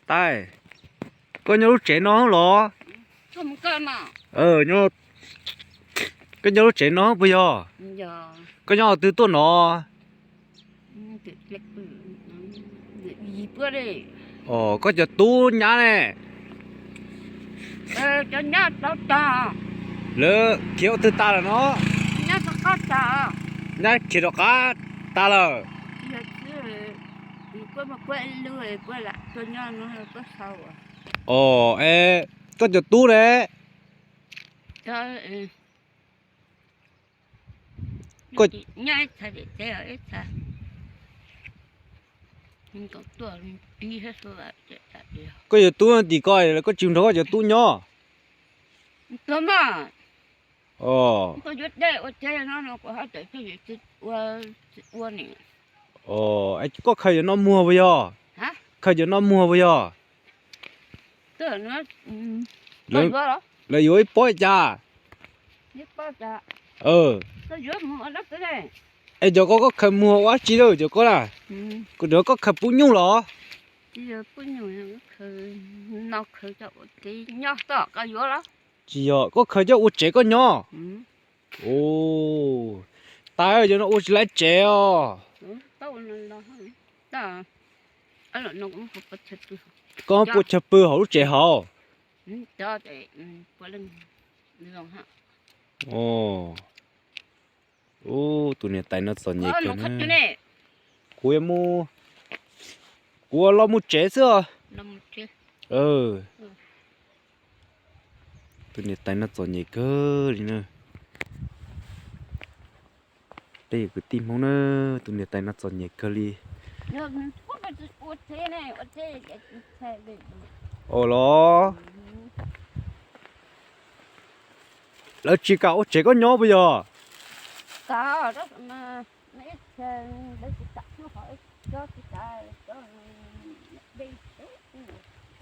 Tais, koj nyob lub tsev no los? Koj nyob lub tsev no puas yog? Koj nyob qhov twg tuaj no? Os, koj cov tub nyab ne? Lawv khiav ua twg tas lawm no? Nyab khiav rov qab tas lawm. Os, es koj cov tub ne? Koj cov tub tim ko, koj tsis nrog koj cov tub nyob? Os, koj khaws cov no muag puas yog? Khaws cov no muag puas yog? Lawv yuav ib pob cas? Es cov ko koj khaws muag ua dab tsi lawm cov ko na? Kuv nrog koj khaws pub nyuj los? Tsis yog, koj khaws coj ua tsev koj nyob? Tais, cov no ua tsis laiv tsev os. Koj pua chaw pw hauv lub tsev hauv? Tus niam tais no txom nyem kawg na. Kuv yuav mus, kuv los mus tsev xwb os. Tus niam tais no txom nyem kawg li na. Peb kwv tij Hmoob na, tus niam tais no txom nyem kawg li. Os los, lawv tsis kam ua tsev koj nyob puas yog?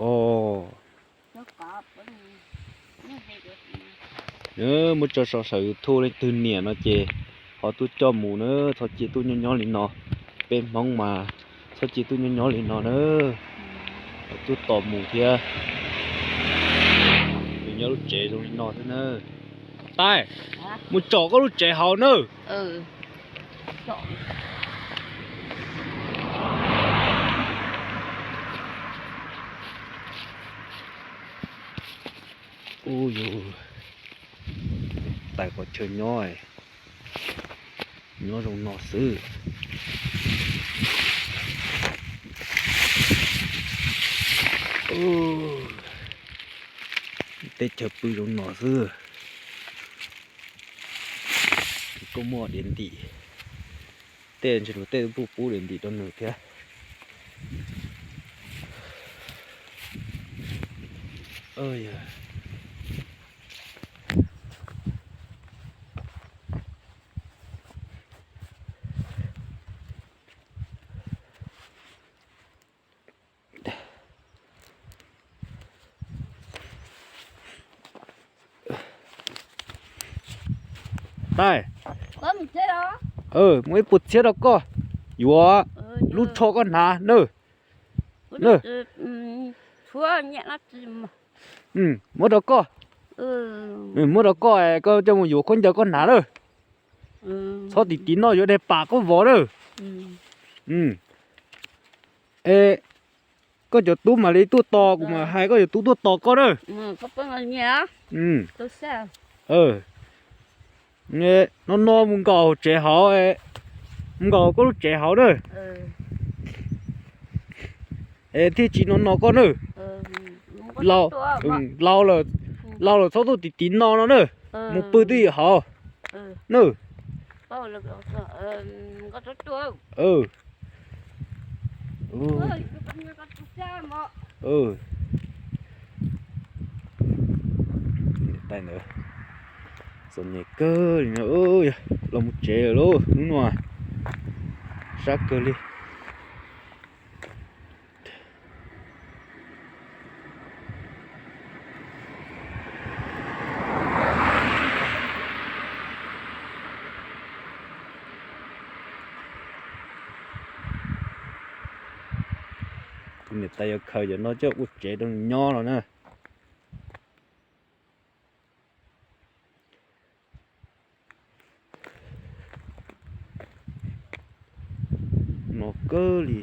Os, muab tso so saum YouTube, leej twg nyiam no ces ho tuaj coj mus na, txhob cia tuaj nyob nyob li no. Peb Hmoob mas txhob cia tuaj nyob nyob li no na, tuaj tos mus thiab. Nws nyob lub tsev zoo li no xwb na. Tais, mus tsom koj lub tsev hauv na. Ub, yus tais qhov chaw nyob, nyob zoo no xwb. Teb chaws pw zoo no xwb. Koj muaj diav ntim, tej ntsis luag tej pub pub diav ntim rau nws thiab. Tais, muaj ib puas txhiab rau koj, yuav lub tsho koj hnav na. Muab rau koj, muab rau koj, koj coj mus yuav khaub ncaws koj hnav na. Txhob tim tiv no yuav dej pam koj vov na. Es koj cov tub mam li tuaj tos, kuv mam hais koj cov tub tuaj tos koj na. No no mus nkaum tsev hauv, mus nkaum koj lub tsev hauv na. Es thiaj tsis no no koj na. Laus lawm, txhob tuaj tim tiv no no na. Mus pw twj ywm hauv na. Tais ntawd txom nyem kawg li no, los mus tsev lawm lauj, hnub no sab kawg li. Tus Niam tais yuav khaws cov no coj ua tsev rau nws nyob los na. Mos kawg li.